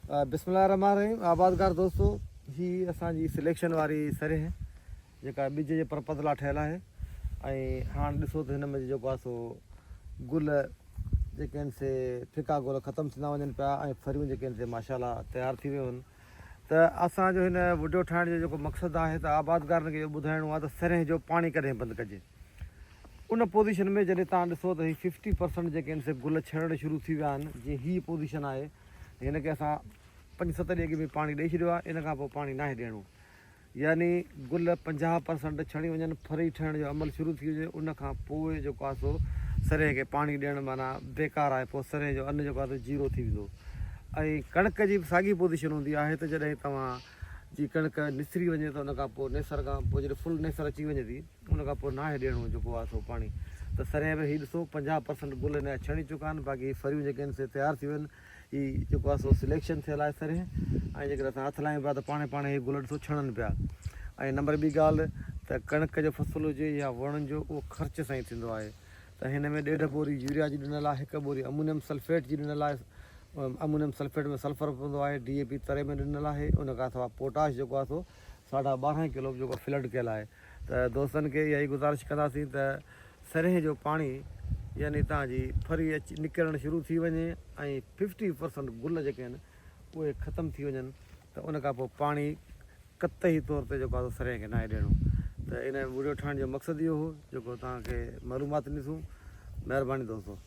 بسم الله الرحمٰن الرحيم آبادگار دوستو هي اسان جي سليڪشن واري سرهه جيڪا ٻج جي پرپز لا ٺهيل آهي ۽ هاڻ ڏسو ته هن ۾ جيڪو آهي سو گل جيڪي آهن سي ڦڪا گل ختم ٿيندا وڃن پيا ۽ ڦريون جيڪي آهن سي ماشاء الله تيار ٿي ويون آهن ته اسان جو هن وڊيو ٺاهڻ جو جيڪو مقصد آهي ته آبادگارن کي اهو ٻڌائڻو آهي ته سرهه جو پاڻي ڪڏهن بند ڪجي ان پوزيشن ۾ جڏهن توهان ڏسو ته هي ففٽي پرسنٽ جيڪي آهن سي گل ڇڻڻ شروع ٿي ويا آهن جيئن هي پوزيشن آهي هن کي اسان پنج ست ڏينهن اڳ ۾ پاڻي ڏئي ڇڏيو آهي ان کان پوء پاڻي ناهي ڏيڻو يعني گل 50 پرسنٽ ڇڻي وڃن ڦري ٺهڻ جو عمل شروع ٿي وڃي ان کان پوء جيڪو آهي سو سرهي کي پاڻي ڏيڻ معنيٰ بيڪار آهي پوء سرهي جو ان جيڪو آهي سو زيرو ٿي ويندو ۽ ڪڻڪ جي به ساڳي پوزيشن هوندي آهي ته جڏهن توهان جي ڪڻڪ نسري وڃي ته ان کان پوء نيسر کان پوء جڏهن فل نيسر اچي وڃي ٿي ان کان پوء ناهي ڏيڻو جيڪو آهي سو پاڻي ته سرهين به هي ڏسو 50 پرسنٽ گل هن جا ڇڻي چڪا آهن باقي هي ڦريون جيڪي آهن سي تيار ٿي ويون آهن هي جيڪو آهي سو سليڪشن ٿيل آهي سرهين ۽ جيڪڏهن اسان هٿ لايون پيا ته پاڻهي پاڻهي هي گل ڏسو ڇڻن پيا ۽ نمبر ٻي ڳالهه ته ڪڻڪ جو فصل هجي يا وڻن جو اهو خرچ سان ئي ٿيندو آهي ته هن ۾ ڏيڍ ٻوري يوريا جي ڏنل آهي هڪ ٻوري امونيم سلفيٽ جي ڏنل آهي امونيم سلفيٽ ۾ سلفر به پوندو آهي ڊي اي پي تري ۾ ڏنل آهي ان کان سواء پوٽاش جيڪو آهي سو ساڍا ٻارهن ڪلو به جيڪو فلڊ ڪيل آهي ته دوستن کي اها ئي گذارش ڪنداسين ته سرهين جو پاڻي يعني تان جي ڦري اچي نڪرڻ شروع ٿي وڃي ۽ ففٽي پرسنٽ گل جيڪي آهن اهي ختم ٿي وڃن ته ان کان پوء پاڻي قطعي طور تي جيڪو آهي سو سرهين کي ناهي ڏيڻو ته ان وڊيو ٺاهڻ جو مقصد اهو هو جيڪو توهان کي معلومات ڏنيسون مهرباني دوستو.